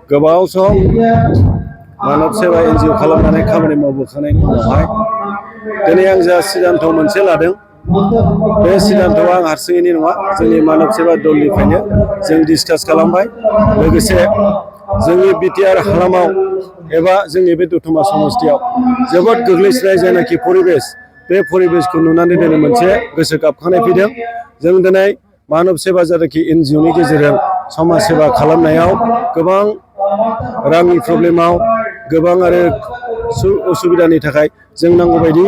गोबाव सम मानब सेवा एनजिअ खालामनानै खामानि मावबोखांनायनि उनावहाय दिनै आं जा सिद्धान्त मोनसे लादों बे सिद्धान्तआ आं हारसिङैनि नङा जोंनि मानब सेवा दलनिफ्रायनो जों डिसकास खालामबाय लोगोसे जोंनि बिटिआर हालामाव एबा जोंनि बे दतमा समस्तियाव जोबोद गोग्लैसोनाय जायनाखि परिबेस बे परिबेसखौ नुनानै दिनै मोनसे गोसो गाबखांनाय फैदों जों दिनै मानब सेवा जायनाखि एनजिअनि गेजेरजों समाज सेवा खालामनायाव गोबां रांनि प्रब्लेमाव गोबां आरो उसुबिदानि थाखाय जों नांगौ बायदि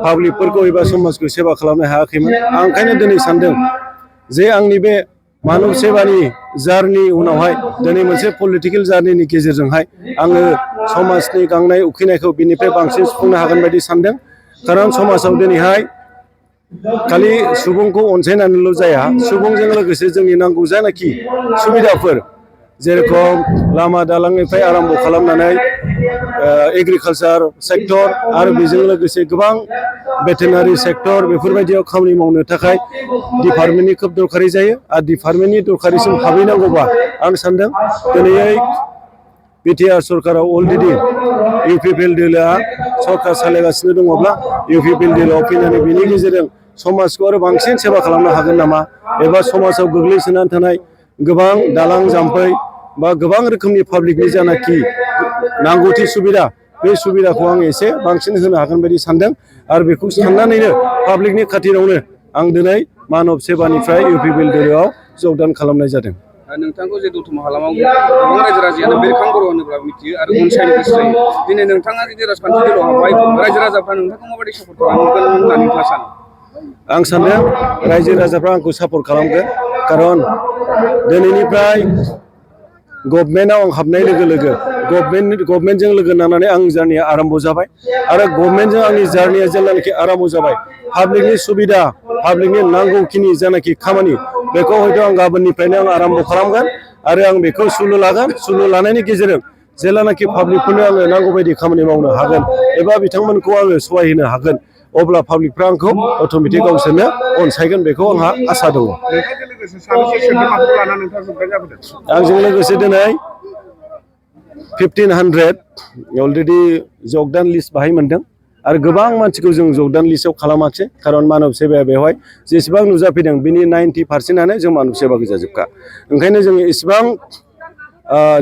पाब्लिकफोरखौ एबा समाजखौ सेवा खालामनो हायाखैमोन आं ओंखायनो दिनै सानदों जे आंनि बे मानब सेवानि जारनि उनावहाय दिनै मोनसे पलिटिकेल जार्निनि गेजेरजोंहाय आङो समाजनि गांनाय उखैनायखौ बिनिफ्राय बांसिन सुफुंनो हागोन बायदि सानदों खारन समाजाव दिनैहाय खालि सुबुंखौ अनसायनानैल' जाया सुबुंजों लोगोसे जोंनि नांगौ जानाखि सुबिदाफोर जेरखम लामा दालांनिफ्राय आरम्भ खालामनानै एग्रिकालचार सेक्टर आरो बेजों लोगोसे गोबां भेटेनारि सेक्टर बेफोरबायदियाव खामानि मावनो थाखाय डिपार्टमेन्टनि खोब दरखारि जायो आरो डिपार्टमेन्टनि दरखारिसिम हाबहैनांगौबा आं सानदों दिनै बिटिआर सरकाराव अलरेडि इउपिपिएल दोलोआ सरकार सालायगासिनो दङब्ला इउपिपिएल दोलोआव फैनानै बेनि गेजेरजों समाजखौ आरो बांसिन सेवा खालामनो हागोन नामा एबा समाजाव गोग्लैसोनानै थानाय गोबां दालां जाम्फै बा गोबां रोखोमनि पाब्लिकनि जानाखि नांगौथि सुबिदा बे सुबिदाखौ आं एसे बांसिन होनो हागोन बायदि सानदों आरो बेखौ साननानैनो पाब्लिकनि खाथिरावनो आं दिनै मानब सेवानिफ्राय इउपिपिएल दोलोआव जगदान खालामनाय जादों नोंथांखौ जे दतमा हालामाव गोबां रायजो राजायानो बेरखां बर' होनोब्ला मिथियो आरो अनसायनो गोसो जायो दिनै नोंथाङा जुदि राजखान्थि दोलोआव हाबबाय रायजो राजाफ्रा नोंथांखौ माबायदि सापर्ट खालामगोन होननानै नोंथाङा सानो आं सानदों रायजो राजाफ्रा आंखौ सापर्ट खालामगोन खारन दिनैनिफ्राय गभर्नमेन्टआव आं हाबनाय लोगो लोगो गभर्नमेन्टजों लोगो नांनानै आंनि जार्निया आरम्भ जाबाय आरो गभर्नमेन्टजों आंनि जार्निया जेब्लानाखि आरम्भ जाबाय पाब्लिकनि सुबिदा पाब्लिकनि नांगौखिनि जानाखि खामानि बेखौ हयथ' आं गाबोननिफ्रायनो आं आरम्भ खालामगोन आरो आं बेखौ सुलु लागोन सुलु लानायनि गेजेरजों जेब्लानाखि पाब्लिकफोरनो आङो नांगौ बायदि खामानि मावनो हागोन एबा बिथांमोनखौ आङो सहाय होनो हागोन अब्ला पाब्लिकफ्रा आंखौ अट'मेटिक गावसोरनो अनसायगोन बेखौ आंहा आसा दङ आंजों लोगोसे दिनै 1500 अलरेडि जगदान लिस्ट बाहाय मोनदों आरो गोबां मानसिखौ जों जगदान लिस्टआव खालामाखिसै खारन मानब सेवाया बेवहाय जेसेबां नुजाफैदों बिनि 90%आनो जों मानब सेवा गोजाजोबखा ओंखायनो जों इसेबां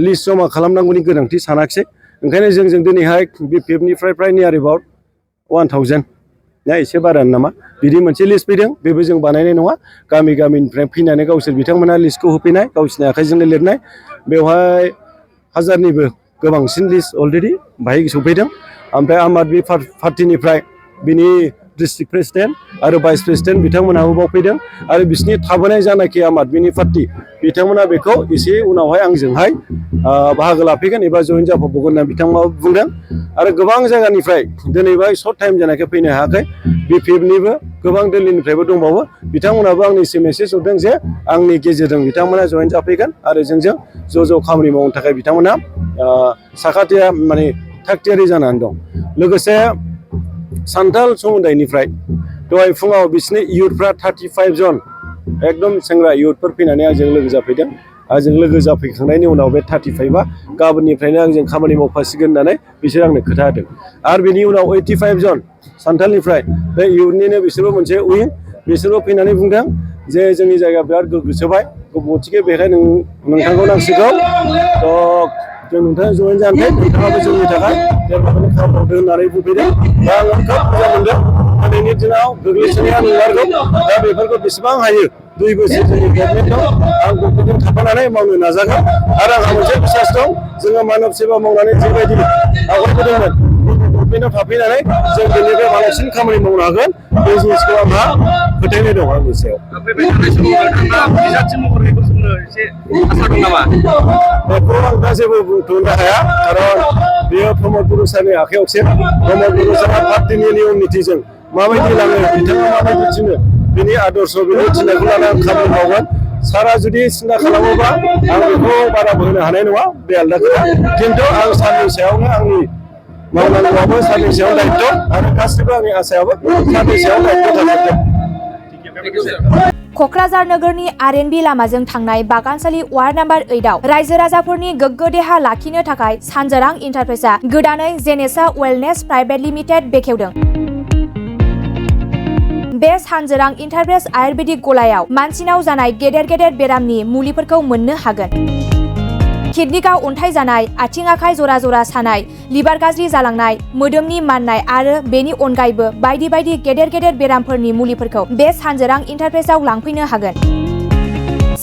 लिस्ट जमा खालामनांगौनि गोनांथि सानाखिसै ओंखायनो जों दिनैहाय बिपिएफनिफ्राय प्राय नियार एबाउट 1000 ना एसे बारानो नामा बिदि मोनसे लिस्ट फैदों बेबो जों बानायनाय नङा गामिनिफ्राय फैनानै गावसोर बिथांमोना लिस्टखौ होफैनाय गावसोरनि आखाइजोंनो लिरनाय बेवहाय 1000निबो गोबांसिन लिस्ट अलरेडि बाहाय सफैदों ओमफ्राय आम आदमि पार्टिनिफ्राय बिनि डिस्ट्रिक्ट प्रेसिडेन्ट आरो भाइस प्रेसिडेन्ट बिथांमोनहाबो बाव फैदों आरो बिसोरनि थाबोनाय जानाखि आम आदमिनि पार्टि बिथांमोना बेखौ एसे उनावहाय आंजोंहाय बाहागो लाफैगोन एबा जयेन जाफाबावगोन होनना बिथांमोना बुंदों आरो गोबां जायगानिफ्राय दिनैबा सर्ट टाइम जानायखाय फैनो हायाखै बिपिएफनिबो गोबां दिल्लीनिफ्रायबो दंबावो बिथांमोनाबो आंनिसिम मेसेज हरदों जे आंनि गेजेरजों बिथांमोना जयेन जाफैगोन आरो जोंजों ज' खामानि मावनो थाखाय बिथांमोना साखाथिया माने थागथियारि जानानै दं लोगोसे सान्थाल समुदायनिफ्राय दहाय फुङाव बिसिनि इयुथफ्रा 35 जन एकदम सेंग्रा इयुथफोर फैनानै आंजों लोगो जाफैदों आंजों लोगो जाफैखांनायनि उनाव बे 35आ गाबोननिफ्रायनो आंजों खामानि मावफासिगोन होननानै बिसोर आंनो खोथा होदों आरो बिनि उनाव 85 जन सान्थालनिफ्राय बे इयुथनिनो बिसोरबो मोनसे उइं बिसोरबो फैनानै बुंदों जे जोंनि जायगाया बिराद गोग्गोसोबाय गथिखे बेहाय नोंथांखौ नांसिगौ जों नोंथाङा जयेन जानोसै नोंथाङाबो जोंनि थाखाय देरहानानै खामानि मावदों होननानै बुंफैदों दा आङो खोब मोजां मोनदों दिनैनि दिनाव गोग्लैसोनाया नंमारगौ दा बेफोरखौ बेसेबां हायो 2 बोसोर जोंनि गभर्नमेन्टआव आं गभर्नमेन्टजों थाफानानै मावनो नाजागोन आरो आंहा मोनसे बिसास दं जोङो मानब सेवा मावनानै जिबायदि आवगायबोदोंमोन गभर्नमेन्टआव थाफैनानै जों बेनिफ्राय बांसिन खामानि मावनो हागोन बे जिनिसखौ आंहा फोथायनाय दं आंनि सायाव बेखौ आं दा जेबो बुंथ'नो हाया खारन बेयो प्रमद बर' सारनि आखायावसो प्रमद बर' सारा पार्टिनि नियम नितिजों माबायदि लाङो बिथाङा माबायदि थिनो बिनि आदर्श बिनि थिननायखौ लानानै आं खामानि मावगोन सारा जुदि सिन्था खालामोबा आं बेखौ बारा होनो हानाय नङा बे आलदा खोथा खिन्थु आं सारनि सायावनो आंनि मावनांगौआबो सारनि सायाव दायित्व आरो गासिबो आंनि आसायाबो सारनि सायाव दायित्व थाजोबगोन क'क्राझार नोगोरनि आर.एन.बी लामाजों थांनाय बागानसालि वार्ड नाम्बार 8आव रायजो राजाफोरनि गोग्गो देहा लाखिनो थाखाय सानजोरां इन्टारप्राइजआ गोदानै जेनेसा वेलनेस प्राइभेट लिमिटेड बेखेवदों। बे सानजोरां इन्टारप्राइज आयुर्वेदिक गलायाव मानसिनाव जानाय गेदेर बेरामनि मुलिफोरखौ मोननो हागोन। किडनिकआव अन्थाइ जानाय, आथिं आखाइ जरा जरा सानाय, लिभार गाज्रि जालांनाय, मोदोमनि माननाय आरो बेनि अनगायैबो बायदि गेदेर बेरामफोरनि मुलिफोरखौ बे सानजोरां इन्टारप्राइजआव लांफैनो हागोन।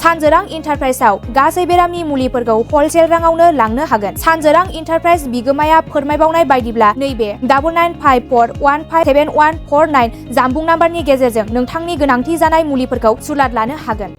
सानजोरां इन्टारप्राइजआव गासै बेरामनि मुलिफोरखौ हलसेल राङावनो लांनो हागोन। सानजोरां इन्टारप्राइज बिगोमाया फोरमायबावनाय बायदिब्ला नैबे 9954157149 जानबुं नाम्बारनि गेजेरजों नोंथांनि गोनांथि जानाय मुलिफोरखौ सुलाद लानो हागोन।